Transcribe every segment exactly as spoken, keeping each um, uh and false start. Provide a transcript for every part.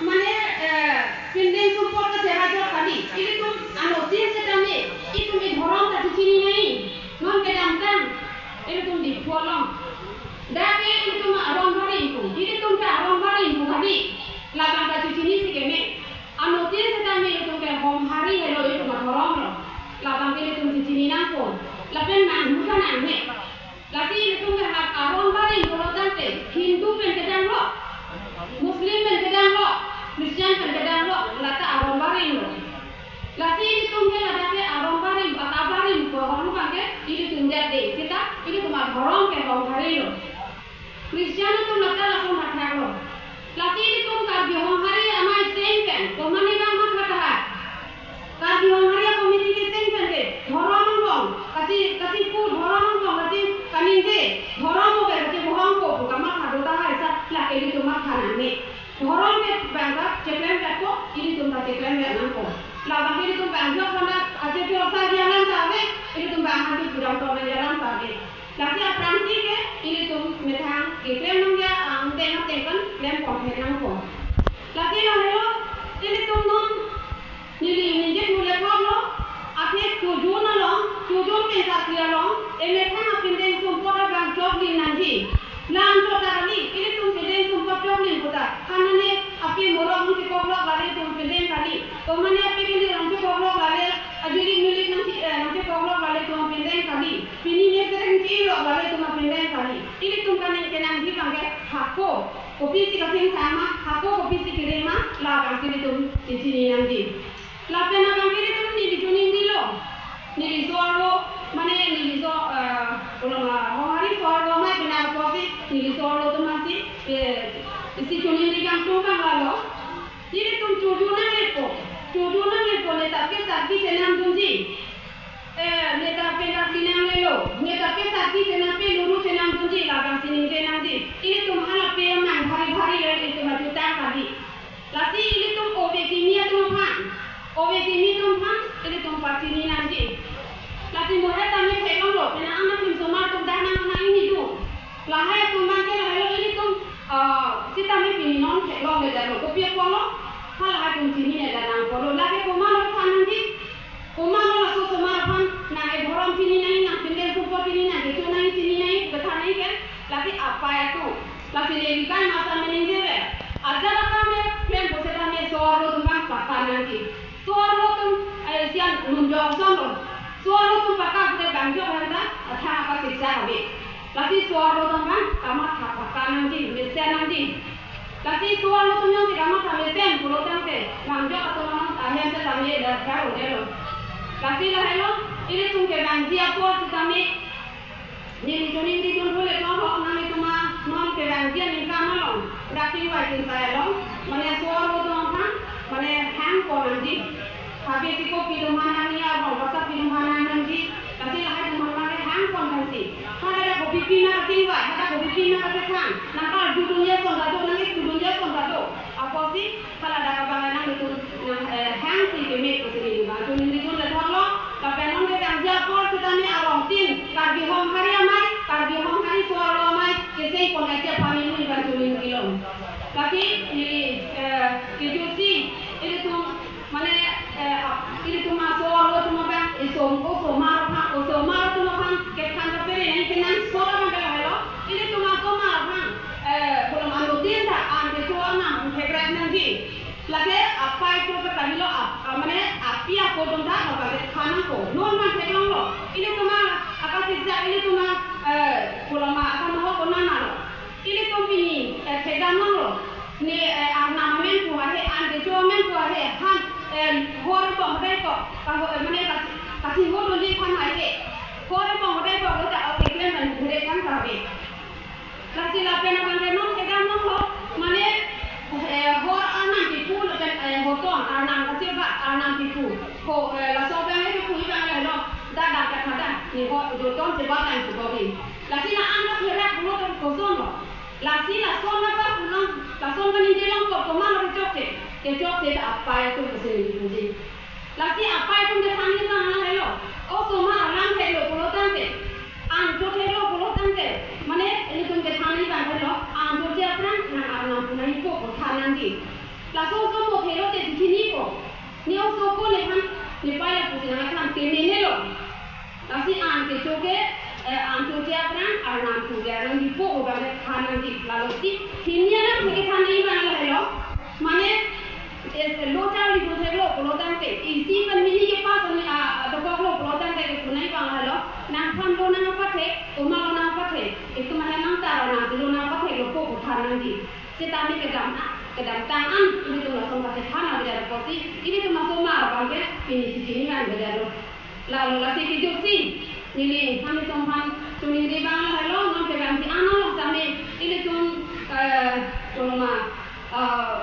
Mane, eh, pindeng sumpot kacherajok kali. Ilitum anuttin setame, itum idhorom ta chechini nai. Non kedamtang, ilitum Diphu along. Dak ke ilitum aron barim pu. Ilitum ke aron barim pu kali. Labang ta chechini si keme. Anuttin setame ilitum ke Honghari helo, ilitum adhorom lo. Labang ke ilitum chechini nangpo. Lapen nanghu ta nanghe. Lasi ilitum ke ha aron barim pulo tangte, Hindu pen kedang lo, Muslim pen kedang lo, Christian pen kedang lo, lata aron barim lo. Lasi ilitum ke ladak ke aron barim, pata barim, bohong bang ke, ilitum jat de, seta, ilitum adhorom ke Honghari lo. Christian atum lata lason hathak lo. Lasi ilitum Karbi Honghari amei seng pen, komane bang mat kata ha. Karbi Honghari committee ke seng pen ke, dhorom angbong, kachepudhorom angbong, kache kaningje dhorom obe, kache bohong ko, kamatha do tahai sa, lake ilitum matha nangne. Dhorom ke bang ta cheklem vet ko, ilitum ta cheklem vet nangpo. Labang ilitum bang jok panda, kache pure sa dia lang ta ave, ilitum bang hati pudam to dia lang ta ave. Lasi aphrangsi ke ilitum methang keklem nangji angteng angteng pen klem pon thek nangpo. Lasi lahelo ilitum non neli ningje thu le thok lo, athe Chojun along, Chojun pen Sakri along, emethang apindeng sumpot abang choklim nangji. Lam chot ta kali, ilitum pindeng sumpot choklim puta, hanane api morok nangchekok lok lale itum pindeng kali. Komane api kili nangchekok lok lale, ajulik nulik nangche, eh, nangchekok lok lale itum pindeng kali. Pini ne sereng chilo lale itum apindeng kali. Ilitum kaningje nangji bang ke hako. Kopisi kachingthang ma, hako kopisi kere ma, labang si ilitum chechini nangji. Lapen abang ke ilitum neli choningri lo. Neli so-arlo, mane neli so, eh, pulo ma, Honghari so-arlo ma, pina kosi, neli so-arlo atum si, eh, isi choningri kangtung kanglo. Ilitum Chojun nanglepo, Chojun nanglepo, ne ta ke ta ke chenam dunji. Eh, ne ta ke ta ke nanglelo, ne ta ke ta ke chenam pe luru chenam dunji, labang si ningje nangji. Ilitum hala pe mang bhari bhari le ilitum ajutang kali. Lasi ilitum ove kimi atum aphan, ove kimi atum aphan, ilitum pachini nangji. Lasi mohe tame theklonglo, pena anak lim somar atum dak nang nang ini do. Lahai atum abang ke lahelo ilitum, ah, sitame pini non theklongle detlo, kopi apotlo, halahai atum chinine det nangpo lo, lake komatlo than nangji, komatlo laso osomar aphan, nang edhorom chini nangji, nang pindeng sumpot chini nangji, kecho nangji chini nangji, kethan nangji ke, lake apei atum, lake neli kai masa meningje ve, ajat akam me, klem pusitame so-arlo atum abang paka nangji. So-arlo atum, eh, sian nunjok ason lo. So-arlo atum paka pute bang jok hanta, athang apa siksa kami. Lasi so-arlo atum abang, kamatha paka nangji, mesen nangji. Lasi so-arlo atum jongsi kamatha mesen pulo tangte, bang jok atum abang, ahem setame darkar un-elo. Lasi lahelo, ilitum kevangji apor sitame, neli choningri dun thule thon lo, nanglitum a non kevangji aningkan along, dak chingvai chingsai along, mane so-arlo atum aphan, mane hang pon nangji. Habe si kopi atum aphan nangji, arong basa pi atum aphan nang nangji, lasi lahai atum aphan mane hang pon nangji. Hadak kopi pi nang kachingvai, hadak kopi pi nang kachethang, nang karjudunji ason ta do, nang ikjudunji ason ta do. Apotsi, hala dak abang nang itum nang, eh, hang si peme pusi neli bang choningri dun le thon lo, lapen non kevangji apor sitame arongtin, Karbi Honghari amei, Karbi Honghari so-arlo amei, keseng pon aja pami neli bang choningri lo. Lasi neli, eh, kejusi, ilitum, mane, eh, ap-, ilitum a so-arlo atum abang, isom, osomar aphan, osomar atum aphan, kethan kaphere nangji kenangsot abang ke lahelo, ilitum a osomar aphan, eh, pulo ma anuttin ta, an kecho anam, favorite nangji. Lake apei atum ke kami lo ap-, ah, mane api apo atum ta, maka ke than nangpo. Non man theklonglo. Ilitum a, akasijak ilitum a, eh, pulo ma, akanohok konat ma lo. Ilitum pini, eh, thekdam nanglo. Ne, eh, arnam amen pu ahe, an kecho amen pu ahe, han, eh, hor bong dai ko, ka ho, eh, mane ka, kachingho dunji aphan ahe. Hor bong dai ko, lo ta, okay, klempen, hure kan ka be. Lasi lapen abang ke non thekdam nanglo, mane, eh, hor arnam pipu lapen, eh, hoton arnam kacheba arnam pipu. Ko, eh, laso abang ke pipu abang lahelo, dak dak dak dak, ne hor hoton cheba lang pu ko bi. Lasi la an la pherak pulo ta koson lo. Lasi lason napa pulang, lason kaningje lang ko komatlo kechokche, kechokche ta apei atum pusi neli puji. Lasi apei atum kethan ni bang lahelo. Osomar alam theklo pulo tangte, an cho theklo pulo tangte, mane ilitum kethan ni bang lahelo, an cho che aphrang nang arnam pu nangji ko pu than nangji. Laso oso mo thelo te chinipo. Ne oso ko nephan, nepei lapusi nangthan te ne nelo. Lasi an kecho ke, eh, an choche aphrang, Arnam choche aphrang dipo, oba le than nangji. Lalo si, hini alam ke than nangji abang lahelo. Mane, eh, lo charli do theklo pulo tangte, isi pen hini kepass ani, ah, ah, dokoklo pulo tangte kepu nangji abang lahelo. Nangthan lonang apathe, komat lonang apathe, itum ahem nangthan nang lonang apathe lo pu than nangji. Seta ne kedam, ah, kedamtang an, ilitum lason kachethan abang apotsi, ilitum asomar abang ke, pini si chini abang abang lo. Lalo lasi kejutsi, neli nanglitum aphan choningri abang lahelo, non kevangji an lo sami, ilitum, eh, kono ma, eh,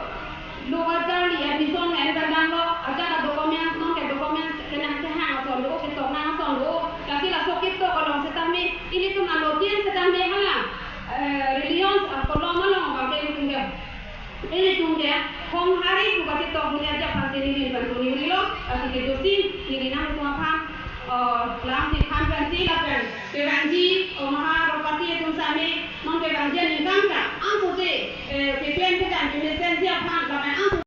lo charli admission en kedam lo, ajat a-documents, non ke documents kenang kehang ason do, ketok nang ason do, lasi laso ketok along setame, ilitum anuttin setame hala, eh, religions, ah, kolom along abang ke ilitum ke. Ilitum ke, hong hari pu kachetok amonit aja aphan si neli pen choningrilo, lasi kejutsi, neli nanglitum aphan, eh, lam si than pensi lapen, kevangji, o maha ropati atum sami, non ke